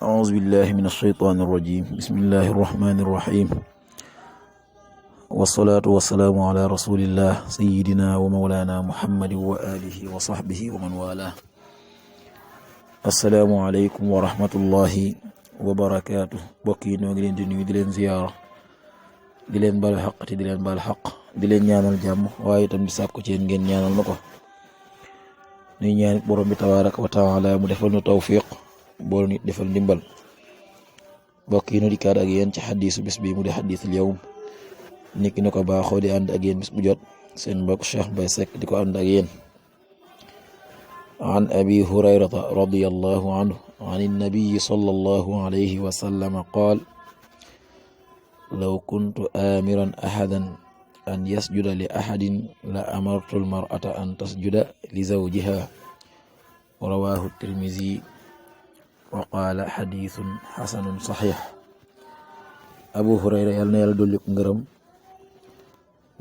أعوذ بالله من الشيطان الرجيم بسم الله الرحمن الرحيم والصلاة والسلام على رسول الله سيدنا ومولانا محمد وآله وصحبه ومن والاه السلام عليكم ورحمة الله وبركاته bokki noo ngi leen di nuyu di leen ziyaara di leen baal xaq te di leen baal xaq di leen ñaanal jàmm waaye itam di sàkku ci yéen ngeen ñaanal na ko nuy ñaan borom bi tabaaraka wa taala mu defal nu tawfiq boo nit defal ndimbal bokk yi nu dikkaat ak yéen ci xadiisu bis bi mu di xadiisul yawm niki na ko baaxoo di ànd ak yéen bis bu jot seen mbokk Cheikh Mbaye Seck di ko ànd ak yéen an abi hurayrata radiyallahu anhu an innabiyi sallallahu alayhi wa sallam qaal law kuntu amiran ahadan an yasjuda li ahadin la amartu almar'ata an tasjuda li zawjiha rawahu tirmizi wa qaala xadiisun xasanun saxiix. abu hurayra yàlla na yàlla dolli ko ngërëm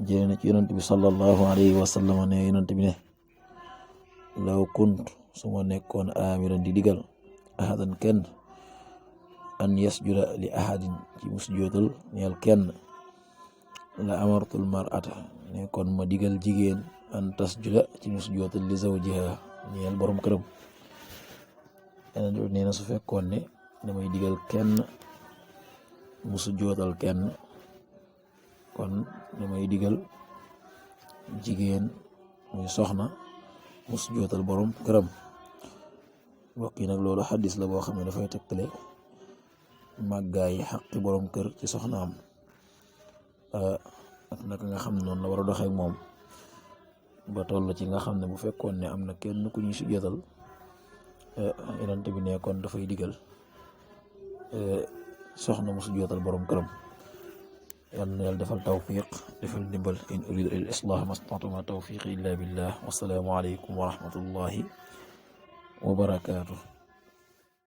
jëlee na ci yonent bi sallallahu alayhi wa sallam ne yonent bi ne law kunt su ma nekkoon amiran di digal ahadan kenn an yasjuda li ahadin ci mu sujootal ñeel kenn la amartul mar'ata ne kon ma digal jigéen an tasjuda ci mu sujootal li zawjiha ñeel borom këram. nee na su fekkoon ne damay digal kenn mu sujootal kenn kon damay digal jigéen muy soxna mu sujootal borom këram. mbokk yi nag loolu xaddis la boo xam ne dafay tegtale màggaay xaqi borom kër ci soxnaam ak naka nga xam ne noonu la war a doxee ak moom ba toll ci nga xam ne bu fekkoon ne am na kenn ku ñuy sujootal yonent bi ne kon dafay digal soxna mu sujootal borom këram. yal na yàlla defal tawfiq defal ndimbal in uridu il islah mastata'tu ma tawfiqi illa billah wassalaamu aleykum wa rahmatullahi wa barakaatuh.